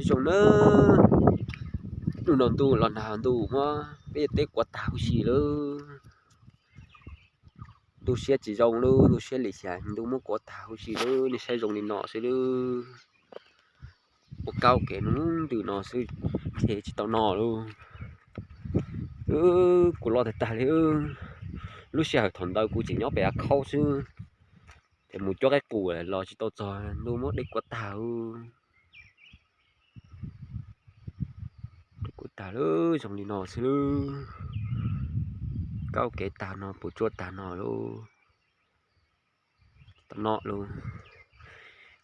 tsoom nawb. Hnub no ntuj los nag ntuj muab peb teb kuav tag huv si lawm. Ntuj siab tsis zoo lub, ntuj siab lim hiam, ntuj muab kuav tag huv si lawm, nej saib zoo li no xwb lawm. Ua kaub kev nub ntws no xwb, ntshe tsis tau noj lawm. Kuv los tag tag li. Lub sij hawm thaum ntawd kuv tseem nyob pem av khaub xwb, ces mus cuab qaib qus los tsis tau txog, ntuj muab dej kuav tag. Kuav tag lawm, zoo li no xwb lawm. Kaub kev tag no, puas tsuaj tag no lawm. Tau noj lawm.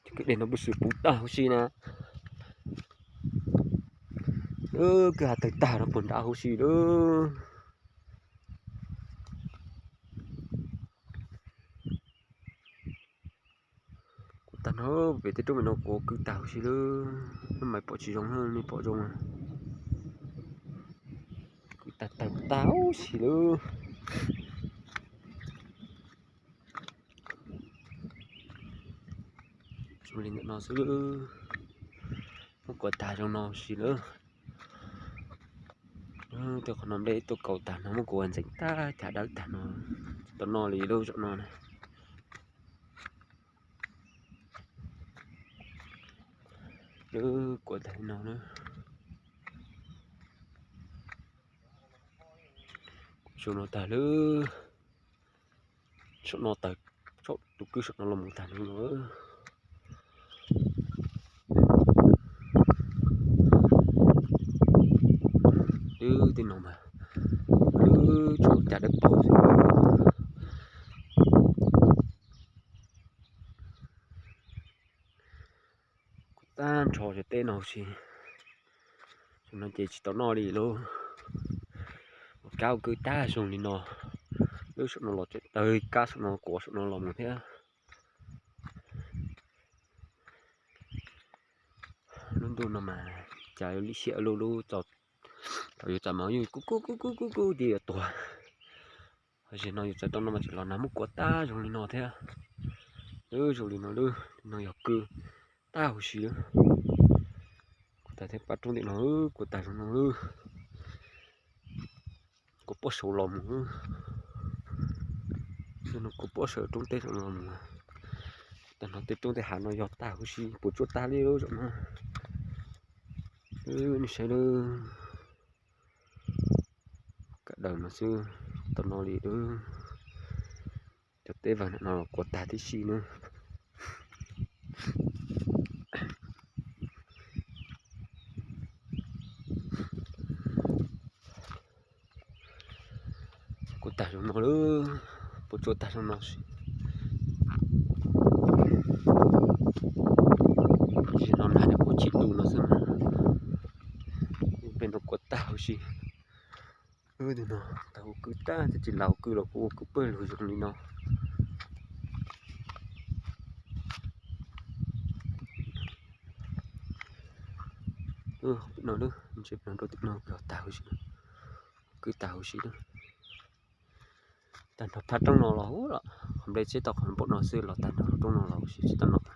Cov kwj deg no puv xwm puv tag huv si na. Kwj ha tawg tag no puas nrad huv si lawm. Kuv tag no, pem tej roob pem no kuv kwj tag huv si lawm. Neb mas pom tsis zoo, nej pom zoo. Kwj tag tawg tag huv si lawm. Zoo li ntawm no xwb, muab kuav tag zoo no huv si lawm. Tej qhov no nplej tuaj kaus tag no muab kuav ntxeev tag, cas dawb tag no, tsis tau noj li lub zaum no na. Lub kuav tag li no na. Saum no tag lawm. Saum no tag, saum tus kwj saum no los mus tag no. Lub tej no mas, lub tsuas cas dawb paug xwb. Kuv tag nrho cov teb no huv si, no ces tsis tau noj li lauj. Ua kab ua kwj tag zoo li no, lub saum no los tseem tawg kab saum no, kuav saum no los mus thiab. Lub ntuj no mas cas yuav lim hiam luj lub, thaum yuav txais mas yeej kub kub kub kub kub kub ces yuav tuag. Ho zaum no yus txawm tau noj mas tseem los nag muab kuav tag zoo li no thiab. Lub zoo li no, lub no yog kwj tag huv si lawm. Kuv tag thiab pab roob tim no, kuv tag zoo no lawm. Kuv puab saum los mus, no kuv puab saum roob teb saum los mus. Tag no tej roob tej hav no yog tag huv si, puas tsuaj tag li lub zaum no. Nej saib lawm, kab daws no xwb, tau noj li lawm. Cov teb vag no los kuav tag tib si na. Kuv tag zoo no lawm, puas tsuaj tag zoo no xwb. Tsis no nag kuv chim ntuj no xwb mas. Peb no kuav tag huv si. Lub no tag ua kwj tag, tsis laus kwj los kuj ua kwj pawg lug zoo li no. No, ntshe no rau tim no yog tag huv si, kwj tag huv si lawm. Tag nrho phab roob no los huv los, qhov nplej txhib tau qhov npaum no xwb los tag nrho roob no los huv si tsis tau noj.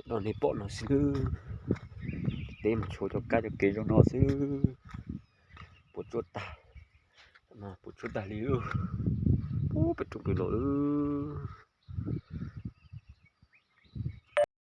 No nej pom no xwb, teb mas tshuav cov kab cov kev zoo no xwb, puas tsuaj tag, puas tsuaj tag li lawm, peb roob pem los lawm.